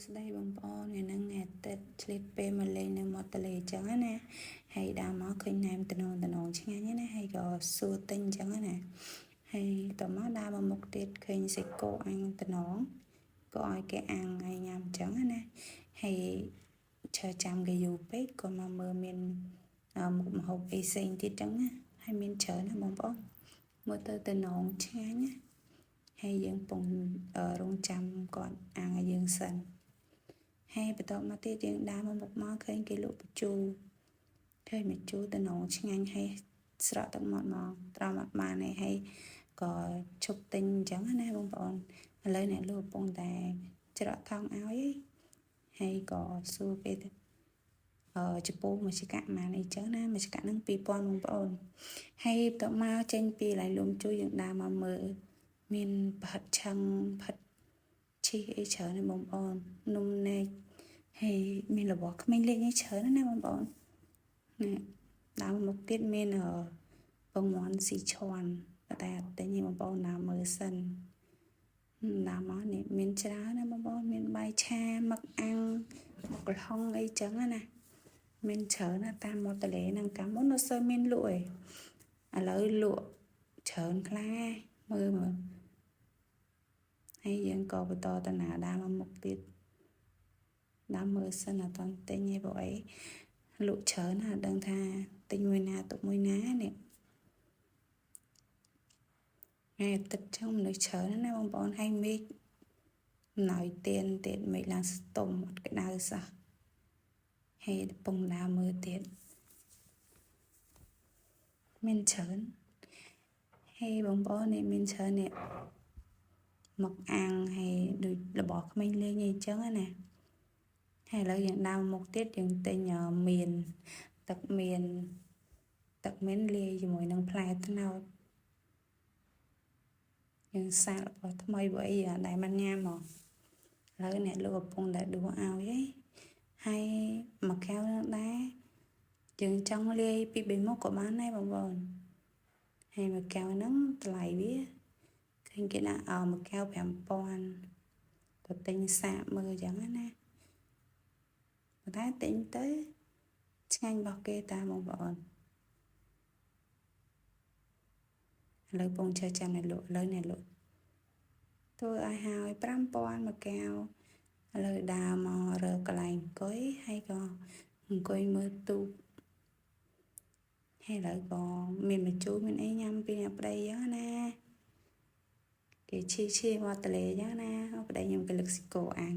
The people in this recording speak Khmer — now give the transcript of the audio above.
ស្តីបងប្អូនថ្ងៃហ្នឹងថ្ងៃអាទិត្យឆ្លៀតពេលមកលេងនៅមាត់ទន្លេអញ្ចឹងណាហើយដើរមកឃើញណែមតំណងតំណងឆ្ងាញ់ណាហើយក៏សួរទិញអញ្ចឹងណាហើយតមកដើរមកមុខទៀតឃើញសាច់គោអាំងតំណងក៏ឲ្យគេអាំងឲ្យញ៉ាំអញ្ចឹងណាហើយឈើចាំគេយូរពេកក៏មកមើលមានមុខម្ហូបអីផ្សេងទៀតអញ្ចឹងណាហើយមានច្រើនណាបងប្អូនមើលទៅតំណងឆ្ងាញ់ណាហើយយើងពងរងចាំគាត់អាំងឲ្យយើងសិនហើយបន្ទាប់មកទៀតយើងដើរមកមុខមកឃើញគេលក់បញ្ជូរឃើញបញ្ជូរតំណងឆ្ងាញ់ហើយស្រក់ទឹកមាត់មកត្រង់អត់បានទេហើយក៏ឈប់ទិញអញ្ចឹងណាបងប្អូនឥឡូវអ្នកលក់កំពុងតែច្រកថង់ឲ្យហើយក៏សួរគេអឺចពោមួយចកាម៉ានអីចឹងណាមួយចកាហ្នឹង2000បងប្អូនហើយបន្ទាប់មកចេញពីឡៃលំជួយយើងដើរមកមើលមានប្រហិតឆឹងប្រហិតឈីអីច្រើនណាបងប្អូននំនែកហើយមានរបស់ក្មេងលេងអីច្រើនណាបងប្អូននេះដើរមកទៀតមានពងមាន់ស៊ីឈွန်តែអត់ទិញទេបងប្អូនដើរមើលសិនដើរមកនេះមានច្រើនណាបងប្អូនមានបាយឆាមឹកអាំងមឹកល្ហុងអីចឹងណាមានច្រើនណាតាមមាត់ទន្លេហ្នឹងកាលមុនអត់សូវមានលក់ទេឥឡូវលក់ច្រើនខ្លាំងណាមើលមើលហើយយើងក៏បន្តដំណើរដើរមកមុខទៀតដើរមើលសិនអត់ទាន់ទិញទេព្រោះអីលក់ច្រើនណាស់ដឹងថាទិញមួយណាទុកមួយណានេះថ្ងៃអាទិត្យចឹងមនុស្សច្រើនណាស់បងប្អូនហើយមេឃអំណោយទៀនទៀតមេឃឡើងស្ទុំអត់ក្តៅសោះហើយកំពុងដើរមើលទៀតមានច្រើនហើយបងប្អូននេះមានច្រើននេះមកអាំងហើយដូចរបស់ក្មេងលេងអីចឹងណាហើយឥឡូវយើងដើរមុខទៀតយើងទិញមៀនទឹកមៀនទឹកមៀនលាយជាមួយនឹងផ្លែត្នោតយើងសាករបស់ថ្មីព្រោះអីអត់ដែលបានញ៉ាំហ្មងឥឡូវអ្នកលក់កំពុងតែដួសឲ្យឯងហើយមួយកែវនឹងដែរយើងចង់លាយពី3មុខក៏បានដែរបងប្អូនហើយមួយកែវហ្នឹងតម្លៃវាឃើញគេដាក់ឲ្យមួយកែវ5000ទៅទិញសាកមើលអញ្ចឹងណាប៉ុន្តែទិញទៅឆ្ងាញ់របស់គេតាបងប្អូនឥឡូវពងជើចាំអ្នកលក់ឥឡូវអ្នកលក់ធ្វើឲ្យហើយ5000មួយកែវឥឡូវដើរមករកកន្លែងអង្គុយហើយក៏អង្គុយមើលទូកហើយឥឡូវក៏មានម្ជូរមានអីញ៉ាំពីអ្នកប្តីអញ្ចឹងណាគេឈីឈីមកតលេអញ្ចឹងណាប្តីខ្ញុំគេលឹកស៊ីកោអាំង